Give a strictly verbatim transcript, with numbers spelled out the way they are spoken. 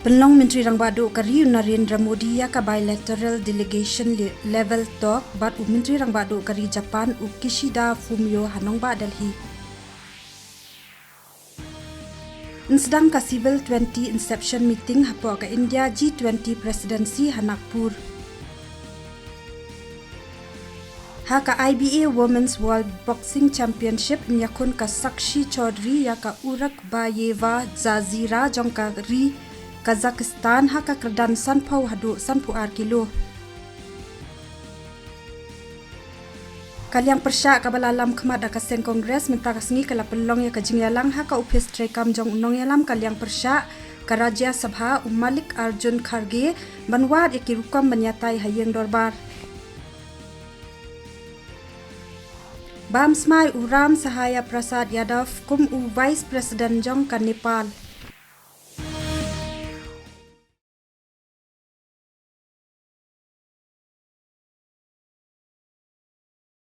Pynlong Myntri Rangbah Duh ka ri u Narendra Modi ïa ka bilateral delegation level talk bad u Myntri Rangbah Duh ka ri Japan u Kishida Fumio ha nongbah Delhi. Yn sdang ka Civil twenty Inception Meeting hapoh ka India G twenty Presidency ha Nagpur. Ha ka I B A Women's World Boxing Championship, yn ïakhun ka Sakshi Chaudhary ïa ka Urakbayeva Jazira jong ka ri Kazakhstan ha ka kyrdan sanphew haduh sanphew ar kilo. Ka liang pyrshah kaba la lam khmat da ka seng Congress mynta ka sngi ka la pynlong ïa ka jingïalang ha ka ophis treikam jong u nongïalam ka liang pyrshah ka Rajya Sabha u Mallikarjun Kharge ban wad ïa ki rukom ban ïatai ha ïing dorbar. Bam smai u Ram Sahaya Prasad Yadav kum u Vice President jong ka Nepal.